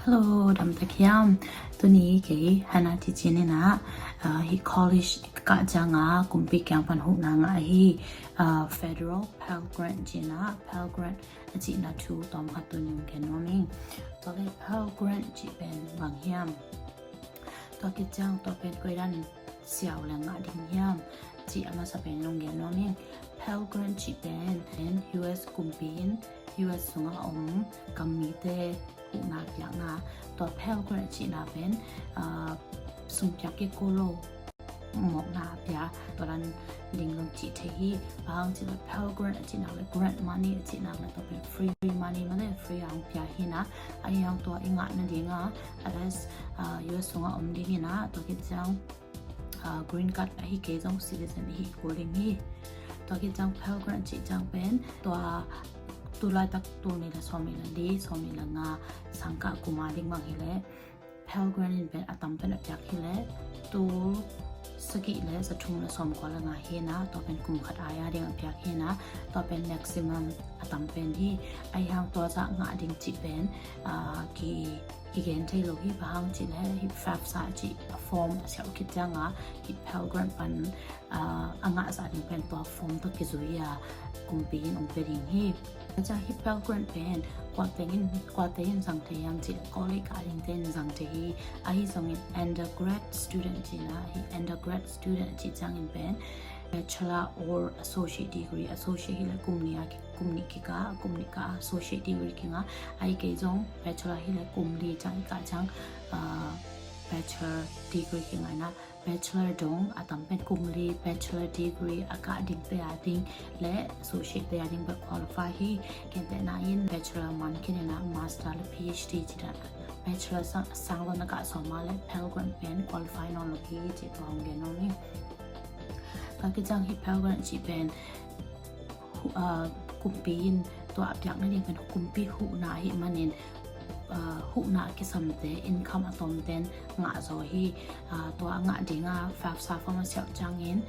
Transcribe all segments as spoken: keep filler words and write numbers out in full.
Hello, dam tak hiam? Tuni kei Hannah Teaching in ah, uh, hi college kah ciang a kumpi kiang pan huhna ngah hi, uh, Federal Pell Grant ci-in ah, Pell Grant a cihna thu tawm khat tuni hong gen nuam ing. Tua le Pell Grant cih pen bang hiam? Tua khit ciang tua pen koi dan siau le ngah ding hiam cih a masa pen hong gen nuam ing. Pell Grant cih pen, pen U S kumpi in U S sungah a om gam mite huhna piakna. Tua Pell Grant cihna pen, ah, sum piak kei ko lo mawkna a pia, tua dan ding zong cih thei hi. Bang hang cih leh Pell Grant a cihna le grant money a cihna le tua pen free money mah le, free a hong pia hi na. Ahi hang tua i ngah nading a, at least, ah, U S sungah om ding hi na, tua khit ciang, ah, green card ahi kei zong citizen i hi kul ding hi. Tua khit ciang Pell Grant cih ciang pen tua tulaitak tul nih le sawm nih le li, sawm nih le nga, sang kah kum a ding bang hi leh Pell Grant in pen a tam pen a piak hi leh tul sagih le za thum le sawm kua le nga hi na, tua pen kum khat a ya ding a piak hi na, tua pen maximum a tam pen hi. Ahi hang tua zah ngah ding cih pen, ah, ki, kigen thei lo hi. Bang hang cih leh hi FAFSA cih a form a siau khit ciang a, hi Pell Grant pan, ah, a ngah zah ding pen tua form tawh kizui a kumpi in hong pia ding hi. Ahi ciang hi Pell Grant pen kua teng in, kua teng in zang thei hiam cih leh college kah ding te in zang thei hi. Ahi zongin undergrad student cih na, hi undergrad student cih ciangin pen bachelor or associate degree, associate hi leh kum nih a ki-, kum nih kikah, kum nih kah associate degree kingah, ahi kei zong bachelor hi leh kum li ciang i kah ciang, ah, bachelor degree kingah hi na. Bachelor dong a tam pen kum li, bachelor degree a kah ding te a ding le associate te a ding bek qualify hi. Gentehna in bachelor man khin in ah master le P H D cih dan bachelor sang, sang lo na kah sawm a leh Pell Grant pen qualify nawn lo hi cih tua hong gen nuam ing. Tua khit ciang hi Pell Grant cih pen hu-, ah, kumpi in tua a piak nading pen kumpi huhna ahih manin, ah, huhna a kisamte income a tawmten ngah zaw hi. Ah, tua a ngah ding a FAFSA form a siau ciangin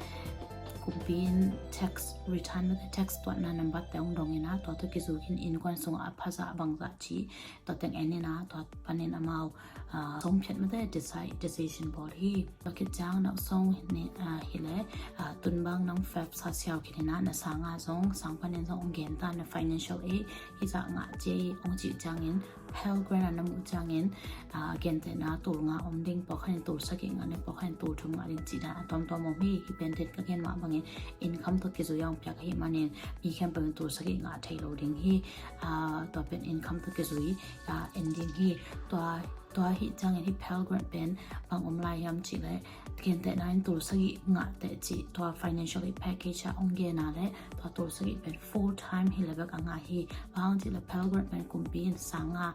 kumpi in tax return, tax tuahna number te hong dong in ah, tua tawh kizui in innkuan sungah a pha zah bang zah cih tua teng en in ah, tua panin amau, ah, sawm phiat mate decide, decision bawl hi. Tua khit ciang na sawm hi leh, ah, hi leh, ah, tun bang nang FAFSA siau khin in ah, na sang a zong, sang panin zong hong gen ta, na financial aid hi zah ngah ci hong cih ciangin, Pell Grant a na muh ciangin, ah, gentehna tul nga om ding, pawlkhat in tul sagih ngah ding, pawlkhat in tul thum ngah ding cih dan a tuamtuam om hi. Hi pen den ka gen mah bangin income tawh kizui a hong piak ahih manin mi khempeuh in tul sagih ngah thei lo ding hi. Ah, tua pen income tawh kizui, ah, en ding hi. Tua, tua ahih ciangin hi Pell Grant pen bang om lai hiam cih leh, gentehna in tul sagih ngah teh cih tua financial aid package ah hong gen a leh, tua tul sagih pen full time hi leh bek a ngah hi. Bang hang cih leh Pell Grant pen kumpi in sang a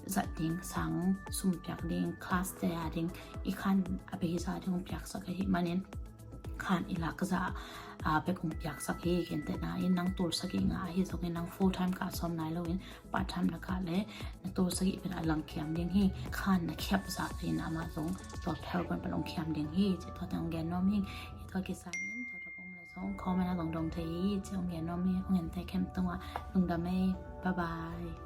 zat ding, sang sum piak ding, class te a ding, i khan a bei zah ding hong piaksak ahih manin khan i lak zah a bek hong piaksak hi. Gentehna in nang tul sagih ngah ahi zongin nang full time kah sawm nai loin part time na kah leh na tul sagih pen a langkhiam ding hi. Khan na khiap zah in amah zong tua Pell Grant pen hong khiam ding hi cih tua teng hong gen nuam ing. Hi tua kisai in tua tawh om leh zong comment ah zong dong thei hi cih hong gen nuam ing. Hong ente khempeuh tungah lungdam ei. Bye bye.